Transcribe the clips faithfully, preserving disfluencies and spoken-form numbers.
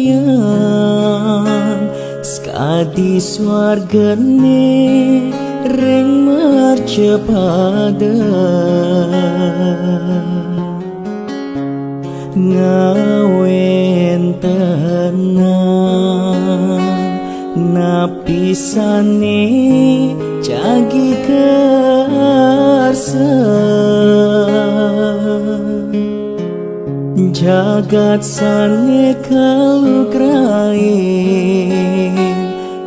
Nirgamayang sakadi swargane ring mercapada, ngawentenan napisane jagi karsa. Jagat sane kalugrain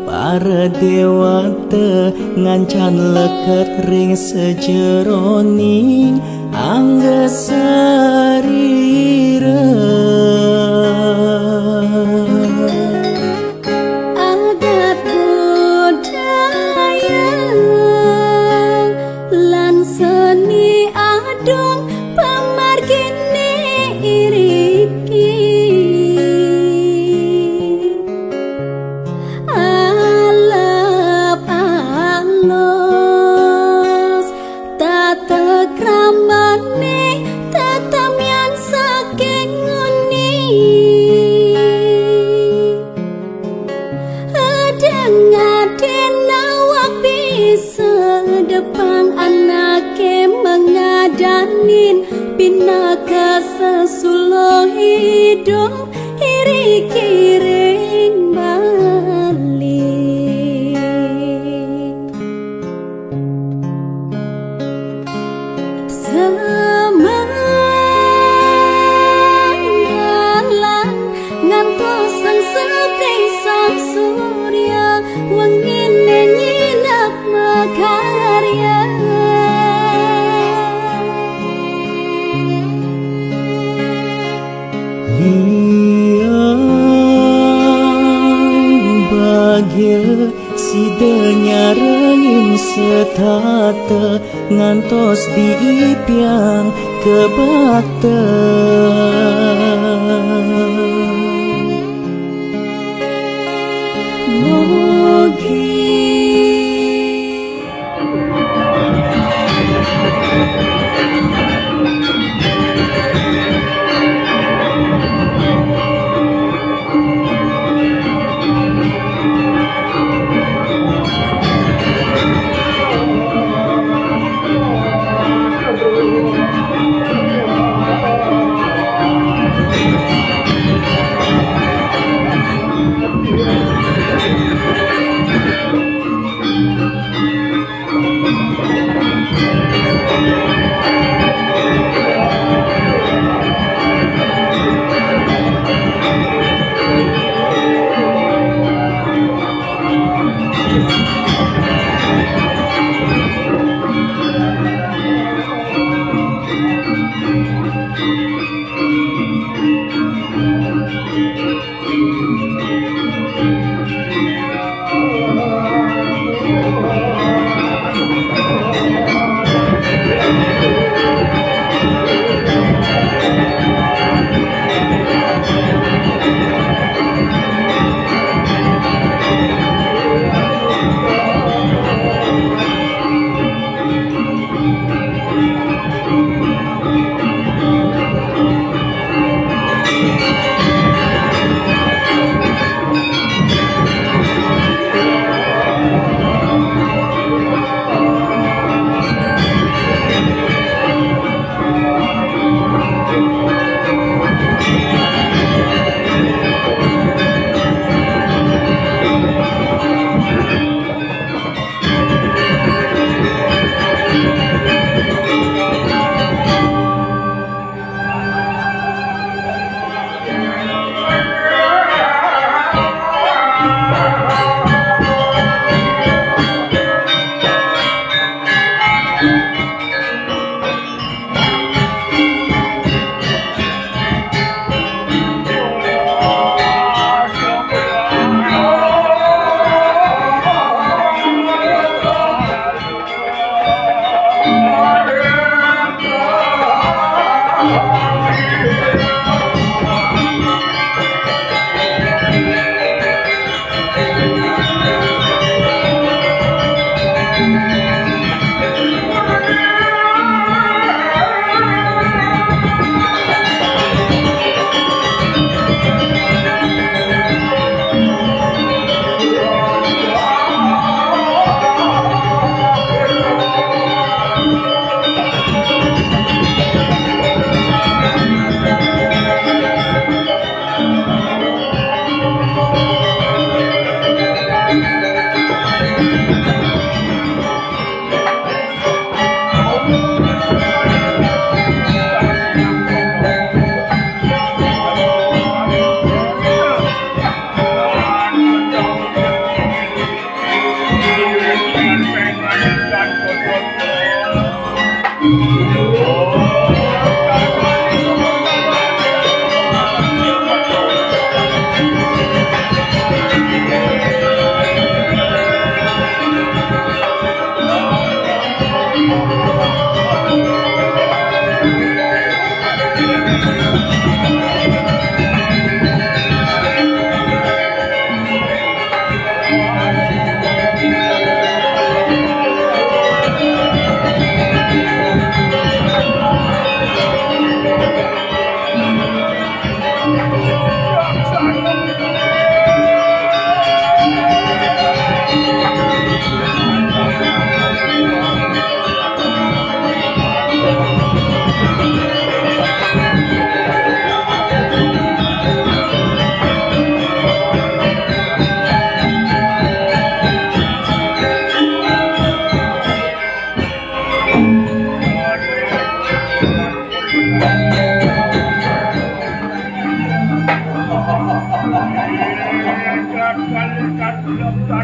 para dewata ngancan leket ring sajeroning angga sarira. Adat budaya lan seni adong pamargine iriki. Alap alus tata kramane tetemian saking nguni. Adeng-adeng awak bisa depang anake mangadanin pinaka sesuluh idup iri-kiring Bali. Semangalan ngantos sang sepi sang surya, wengine nyinep makarya. Liang bagia sida nyarengin setata ngantos diipiang kebakta. Mugi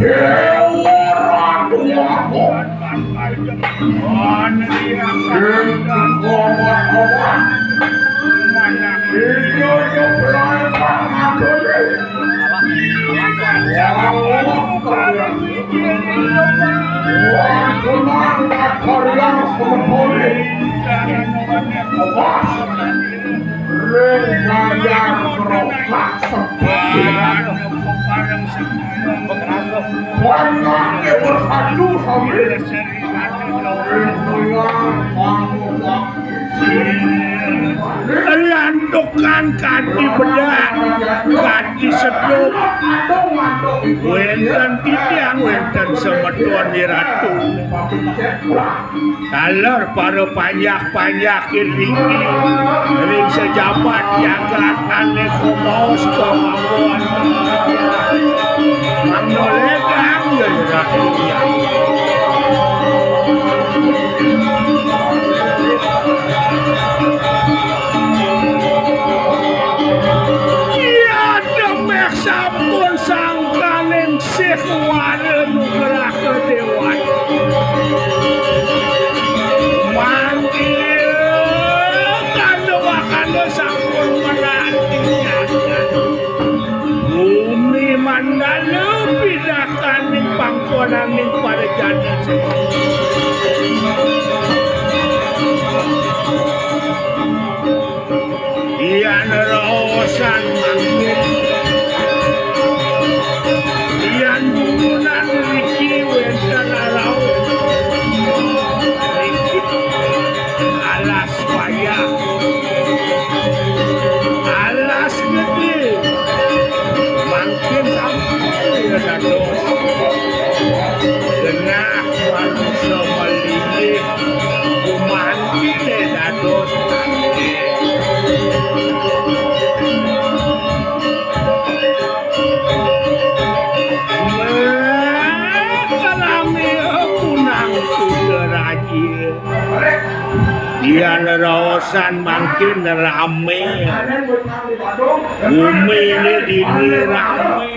Dewa Ratu Agung. Ing obat-obat. Iya, iya, belain Pak Madone. Wah, tenang, Pak Karya, semetone. Awas. Ring Nayang Kerokak. Banyake bersatu sami. Rantukan kadi bedak, kadi sedup. Wenten titiang, wenten semeton Ratu. Taler para panjak-panjak iriki ring sejabat jagat ane kumaos kemawon. Mangda ledang ya Ratu. Iya, demeh sampun sangkaning sih wara nugraha dewa. Mangkin kanda wakanda sampun menanti. Bumi mandala pidakaning pangkonaning para jana. Yan raosan mangkin. Yan bubunan riki wenten rauh. Riki alas payah. Alas gede. Mangkin sampun ya dados. Genah manusa malilih. Gumanti deh dados. Kalami punang suda raja. Yan raosan mangkin rame. Bumi ini dini rame.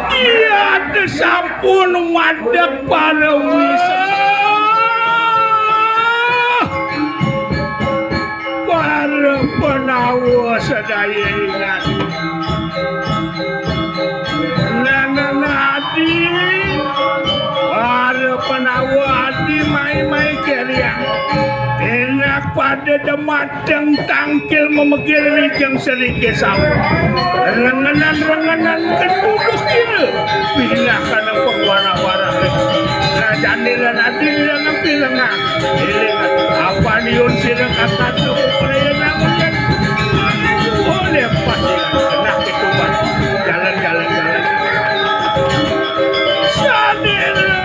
Iya, ada sampun madep para wisata. Para Pandawa sadaya ingat. Nana adi, para Pandawa adi mai-mai keriang. Enak pada demat. Teng tangkil memegil wijeng serikil sawah. Rengenan-rengenan ketuduh kira. Pindah kana pengwara-wara. Rajane lan adi bilangan-bilangan. Eling apa niun sira kakadu prayana mulen. Oleh pasti kena ketuban. Jalan, jalan, jalan. Sadera.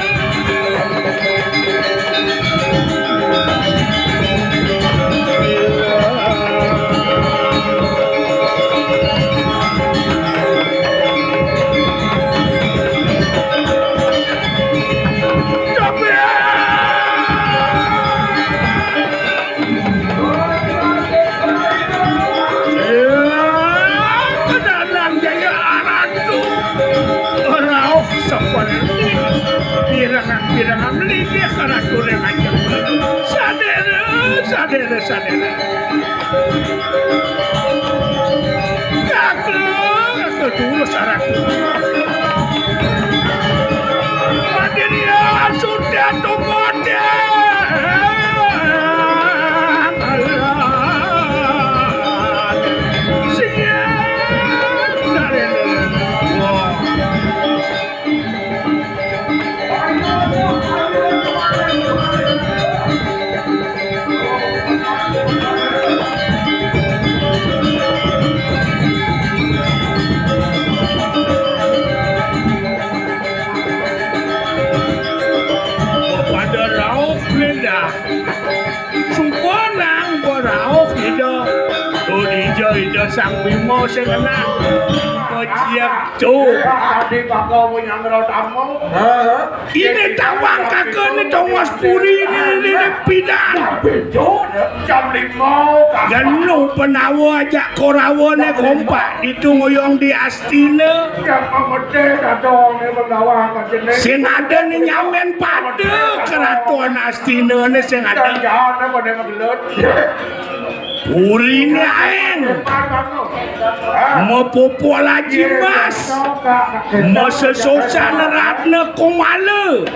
Kedanan jaya aratu. Rauh seperti pirangan-pirangan melingkih aratu ring ajeng. Sadera, sadera, sadera. Kaka, kaka tulus aratu. Madirian sudah tumodang. Sang Bima sing enak. Kociak, Cuk. Tadi bakal menyang tamu. Heeh. Ini tawang kagak nih, tongos puri ini, ini, ini pidan. Jam lima. Ganu penawa ajak Korawa nih kompak. Itu ngoyong di Astina. Yang pemedih ada nih pengawa macam ini. Sing ada nih nyamen pada keraton Astina nih sing ada. Jangan apa dia ngebelut. Purine aeng. Mapupul aji mas. Masesosan Ratna Komala.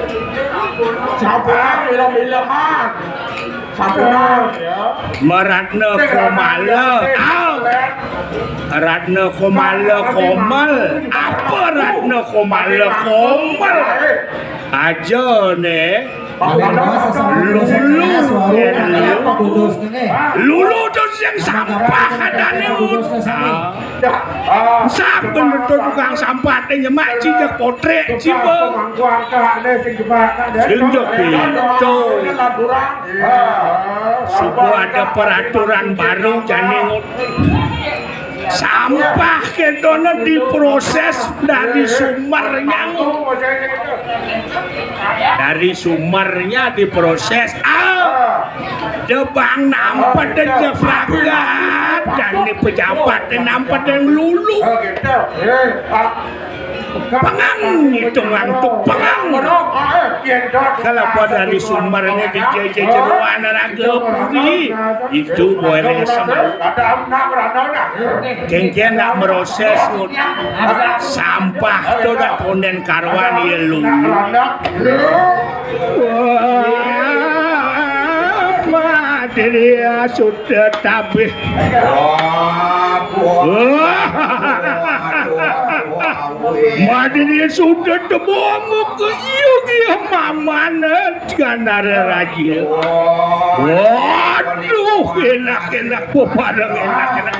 Sampun bilang-bilangan. Sampun ya. Meratna Komala. Ah. Ratna Komala Komal. Apa Ratna Komala Komal? Aja ne. Lulu, lulu tuh sing sampah katane. Saben betul tukang sampah te nyemak cijak potrek ciba. Sing jek pintu. Subuh ada peraturan baru jane ngut. Sampah ketone diproses dari sumbernya. Dari sumbernya diproses. Ah, debang nampat dan jeplagat dan di pejabat dan nampat dan lulu. Pengang itu ngantuk pengang. Kalau pada di sumbernya di jeje jeruan raga puri itu boleh sama. Kengken nak meroses sampah tu dah konden karwan ye lu. Wah, madria sudah tabih. Wah, madria sudah tebongo ke iya dia mamane gandara raja. Waduh, enak-enak, pepadang enak-enak.